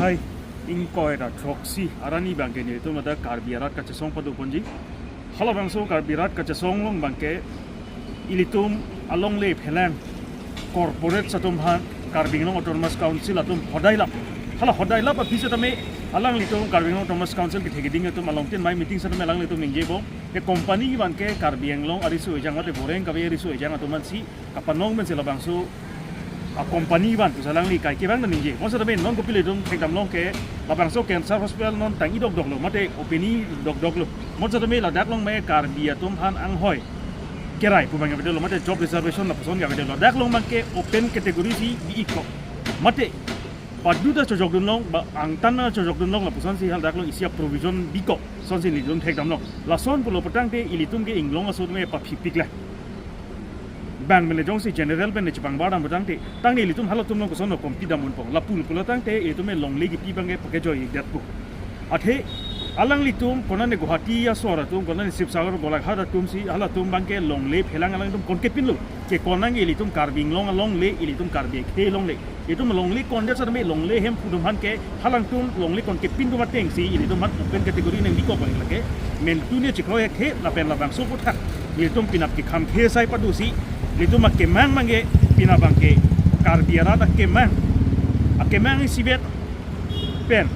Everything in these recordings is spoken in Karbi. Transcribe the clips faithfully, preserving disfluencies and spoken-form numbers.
Hai, ingkoi ra throksi arni abangke nelitum ladak Karbi arat kachesong pado ponji. Halabangso Karbi arat kachesong along abangke ilitum alongle phelang corporate atum aphan Karbi Anglong Autonomous Council atum hodai lap. Hala hodai lap aphi setame alanglitum Karbi Anglong Autonomous Council kethe keding atum along tin mai meeting setame alanglitum ningjebom. Ke company abangke Karbi Anglong ariso ejang mate Boreng kave ariso ejang atum aphansi kapanong pensi labangso a company abang pu si alangli kaike abang ningje. Mo setame non kopilo itum thekdamlong ke labangso cancer hospital non tang-i dokdoklo mate opening dokdoklo. Mo setame ladak along me Karbi atum aphan anghoi kerai pu abang avedetlo mate job reservation lapuson avedetlo. Ladak along abangke open category si bi-ikpo. Mate padu ta chojokdunlong ba angtan ta chojokdunlong lapusonsi haladak along isi a provision bikpo. Lasonsi nelitum thekdamlong. Lason pulo putangte ilitum ke inglong aso me paphipik le. Bang mele jongsi general pen le chepangbar dam putangte, tangte ilitum halatum along koson lo compete dam unpong. Lapu pulo tangte ilitum me longle kipi abangke pakejoi-ikdet pu. Athe alanglitum konane Guwahati asor atum, konane Sivasagar, Golaghat atumsi halatum abangke longle phelang alangtum konkepinlo. Ke konang ilitum Karbi Anglong alongle, ilitum Karbi akhei alongle. Itum longle kondet setame longle hemphu atum aphan ke halangtum longle konkepin atum atengsi ilitum aphan open category nangbi kok abang lake. Mentu ne chiklo akhei lapen labangso aputhak ilitum penap kekham khei asai padusi ilitum akemang abangke penap abangke Karbi arat akemang, akemang isivet pen,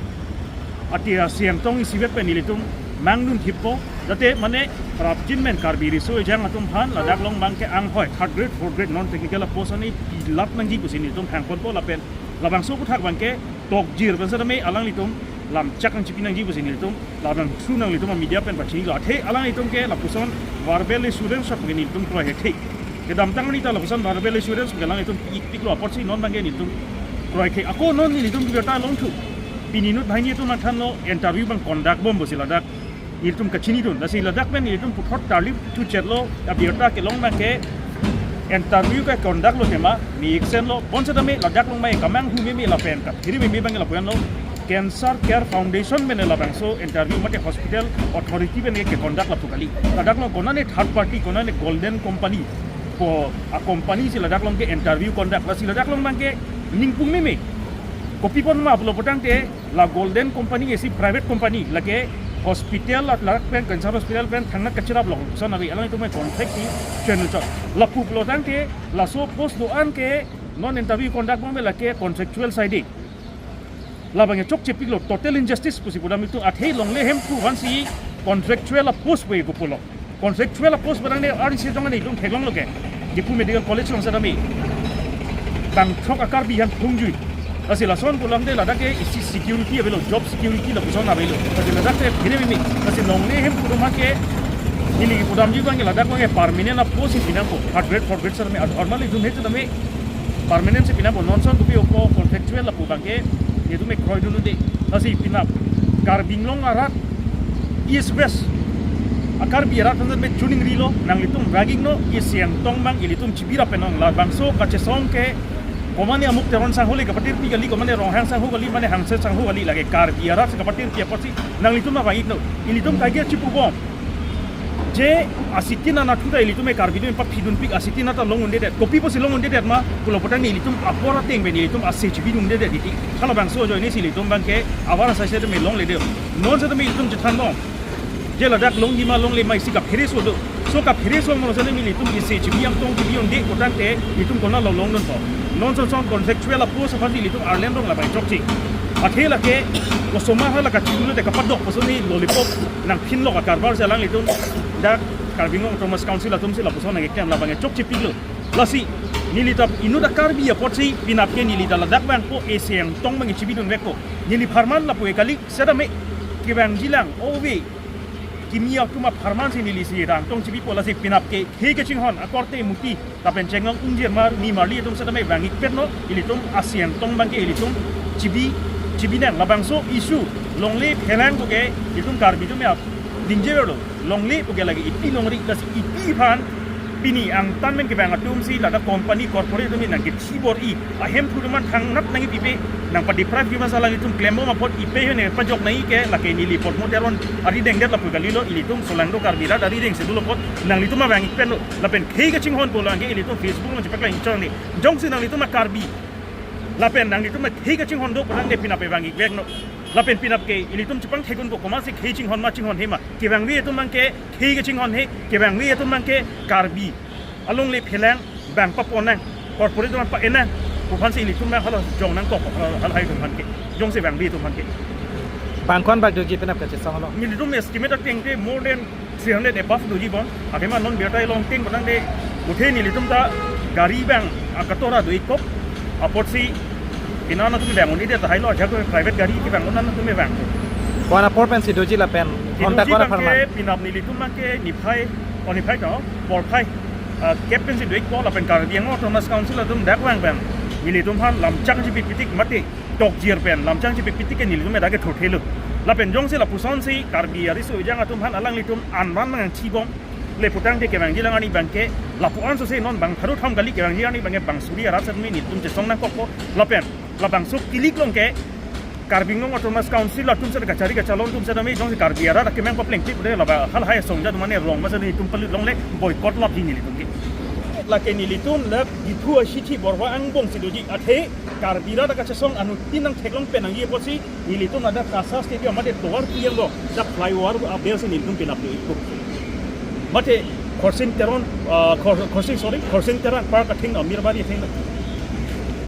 ati asi angtong isivet pen ilitum mangdun thippo. Jate mane prapjin men Karbi riso ejang atum aphan ladak along abangke anghoi third grade, fourth grade, non technical a post ani pilap nangji pusi nelitum hangponpo lapen labangso aputhak abangke tokjir pen setame alanglitum lamchak nangchipi nangji pusi nelitum labang through nanglitum a media pen pachinilo. Athe alanglitum ke lapuson verbal assurance ap ke nelitum kroihekthe. Kedamtang arni ta lapuson verbal assurance ke alanglitum ikpiklo apotsi non abangke nelitum kroikhei. Ako non nelitum birta longthu. Pini inut banghini atum athanlo interview abang conduct bom pusi ladak nelitum kachinidun. Lasi ladak pen nelitum puthot tarlip thuchetlo, abirta kelong abangke interview ke conduct lo tema, mi iksen lo, bonsetame ladak along mai kamanghu meme lapen kaphere meme abang lapuan lo, Cancer Care Foundation pen labangso interview mate hospital authority pen ke conduct lapu kali. Ladak along konane third party, konane Golden Company, ko a company si ladak along ke interview conduct, lasi ladak along abangke ningpung meme. Kopi apot ma pulo putangte la Golden Company isi private company lake hospital la ladak pen cancer hospital pen thangnat kachirap lo koson ave alangtum contact si channel chot. Lapu pulo tangte laso post do-an ke non interview conduct bom lake contractual side. Labangke chokchepiklo, total injustice pusi pudam itum, athe longle hemphu aphansi contractual a post pu pulo. Contractual a post barang ne ari se jong ne itum theklonglo ke. Diphu Medical College along setame bang throk a Karbi aphan phungjui. Lasi lason pulang de ladak ke isi security avelo, job security lapuson avelo. Lasi ladak ke phire mimi. Lasi longle hemphu atum ke neli kepudamji abangke ladak abangke permanent a post si pinangpo. Third grade, fourth grade setame normal itum he setame permanent si pinangpo, non ason kopi opo contractual lapu abangke nelitum kroidunde. Lasi penap Karbi Anglong arat East West a Karbi arat aphan me chuning rilo, nanglitum raging no, isi angtong abang ilitum chibirap penong. Labangso kachesong ke komane Amuk Teron sangho le kapatirpi kali, komane Ronghang sangho kali, mane Hangse sangho kali, lake Karbi arat si kapatirpi apotsi nanglitum abang ikno. Ilitum kaike chipubom. Je asitin anatthu ta ilitum e Karbi atum paphidunpik, asitin ata long undedet. Kopi pusi long undedet ma, pulo putangte ilitum apor ateng pen ilitum ase chibidundedet titi. Halabangso ajoine si ilitum abangke avar asai setame longledet. Non setame ilitum chethanbom. Je ladak longji ma longle ma isi kaphere so do. So kaphere so mo setame ilitum ase chibi angtong chibi unde putangte ilitum konat lo longdunpo. Non ason ason contractual a post aphansi ilitum arlem rong labang chokche. Athe lake osomar hala kachilu te kapadok puson ne lollipop nangphinlok a karbar si alanglitum dak Karbi Anglong Autonomous Council atumsi lapuson nangkeklem labangke chokchepiklo. Lasi neli ta inut a Karbi apotsi penap ke neli ta ladak abang ko ase angtong abang chibidunvekpo. Neli pharman lapu e kali setame kevangjilang ove kimi atum apharman si neli ase angtong chibipo. Lasi penap ke khei kachinghon akorte muti lapen chenglong ingjir mar ni marli atum setame vang-ikpetno, ilitum ase angtong abangke ilitum chibi, chibinang. Labangso issue longle phelang pu ke ilitum Karbi atum ya dingje lo. Longle pu ke lake ipi longri, lasi ipi aphan pini angtan pen kevang atumsi ladak company corporate atum nangkechibor-i, ahemphu atum aphan thangnat nangkepipe, nangpadeprive ji ma si alanglitum klembom apot ipe hene pajok nangji ke lake neli Podmo Teron arideng det lapu kalilo, ilitum solangdo Karbi arat arideng si dolo apot nanglitum abang ikpetno. Lapen khei kachinghon pulo abangke ilitum Facebook along chepaklang chong ni. Jongsi nanglitum a Karbi Lapen nanglitum akhei kachinghon do pu nang de pinap vang-ik vek non. Lapen pinap ke ilitum chepangthek-un po, komatsi khei chinghon ma chinghonhe ma. Kevangve atum abang ke khei kachinghonhe, kevangve atum abang ke Karbi alongle phelang, bang papon nang, corporate atum pa-en nang pu aphansi ilitum abang hala jong nangkok, hala, halahai atum aphan ke, jongsi vangve atum aphan ke. Bang ko-an bak doji penap kachesong lo? Nelitum estimate ateng te more than three hundred above doji bom. Athema non birta along ateng pu nang de, muthe nelitum ta gari abang akatora do-ikkok. Apotsi ina na atum vang un-e det tahai lo, ajak private gari kevang un-e na atum vang. Ko-an apor pensi doji lapen honta doji ko-an abang apharman? Ke pinap nelitum abang ke niphai, o niphai to, porphai, ah, kep pensi do-ikpo lapen Karbi Anglong Autonomous Council atum dak vang abang nelitum aphan lamchang chepikpik tik mate tokjir pen lamchang chepikpik tik ke nelitum dak ke thurthelo. Lapen jongsi lapusonsi Karbi ariso ejang atum aphan alanglitum anvan nangchibom le putangte kevangji alang arni abang ke lapu-an sose non bang pharo tham kali, kevangji arni abang ke bang suri arat setmi nelitum chesong nangkokpo. Lapen labangso kilik along ke Karbi Anglong Autonomous Council atum seta kachari kachalon atum seta me jongsi Karbi arat akemang paplengpik pute laba halahai asong ja atum mane rong masa nelitum palut longle boycott lapji nelitum ke. Lake nelitum la Diphu a-city borba angbong si doji, athe Karbi arat kachesong anuttin nangtheklong pen nangji apotsi nelitum ladak KASA Stadium mate tovar piyang lo, dak flyover aber si nelitum pinap do-ikpo. Mate Khorsing Teron, ah, Khor-, Khorsing, sorry, Khorsing Terang Park atheng, Mirbari atheng,